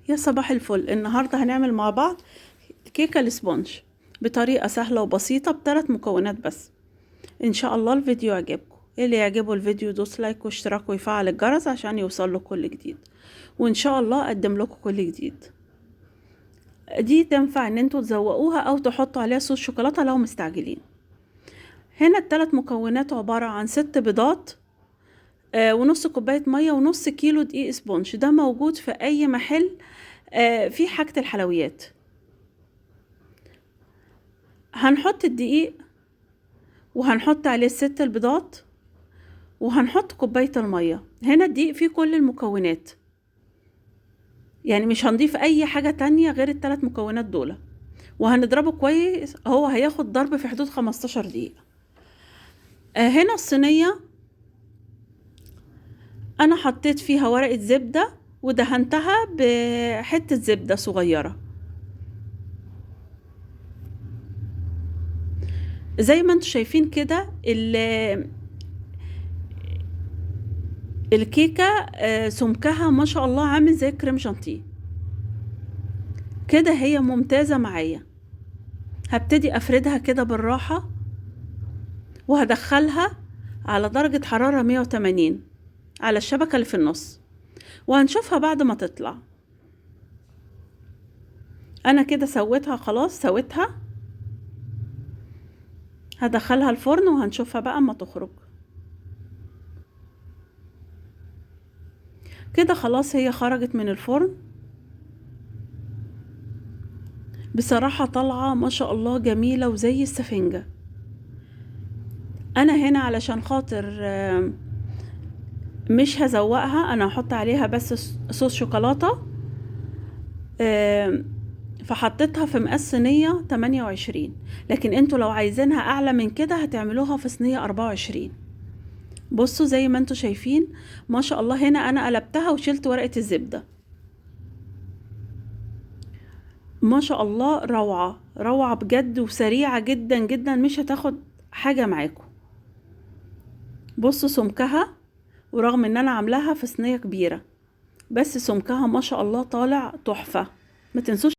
يا صباح الفل. النهاردة هنعمل مع بعض كيكة ال sponge بطريقة سهلة وبسيطة بثلاث مكونات بس. ان شاء الله الفيديو يعجبكم. اللي يعجبه الفيديو دوس like واشتراك ويفعل الجرس عشان يوصل له كل جديد، وان شاء الله اقدم لكم كل جديد. دي تنفع ان انتوا تزوقوها او تحطوا عليها صوص شوكولاتة لو مستعجلين. هنا الثلاث مكونات عبارة عن 6 بيضات ونص كوباية مية ونص كيلو دقيق sponge. ده موجود في اي محل في حاجة الحلويات. هنحط الدقيق وهنحط عليه 6 البيضات وهنحط كوباية المية. هنا الدقيق فيه كل المكونات، يعني مش هنضيف اي حاجة تانية غير الثلاث مكونات دول، وهنضربه كويس. هو هياخد ضرب في حدود 15 دقيقة. هنا الصينية انا حطيت فيها ورقة زبدة ودهنتها بحتة زبدة صغيرة. زي ما انتم شايفين كده الكيكة سمكها ما شاء الله عامل زي كريم شانتيه كده، هي ممتازة معايا. هبتدي افردها كده بالراحة وهدخلها على درجة حرارة 180 على الشبكة اللي في النص، وهنشوفها بعد ما تطلع. انا كده سويتها خلاص، سويتها. هدخلها الفرن وهنشوفها بقى اما تخرج. كده خلاص هي خرجت من الفرن. بصراحة طالعة ما شاء الله جميلة وزي السفنجة. انا هنا علشان خاطر مش هزوقها، انا هحط عليها بس صوص شوكولاتة، فحطيتها في مقاس صينية 28، لكن انتوا لو عايزينها اعلى من كده هتعملوها في صينية 24. بصوا زي ما انتوا شايفين ما شاء الله. هنا انا قلبتها وشلت ورقة الزبدة. ما شاء الله روعة روعة بجد، وسريعة جدا جدا، مش هتاخد حاجة معاكم. بصوا سمكها، ورغم ان انا عاملاها في صينية كبيرة بس سمكها ما شاء الله طالع تحفة. ما تنسوش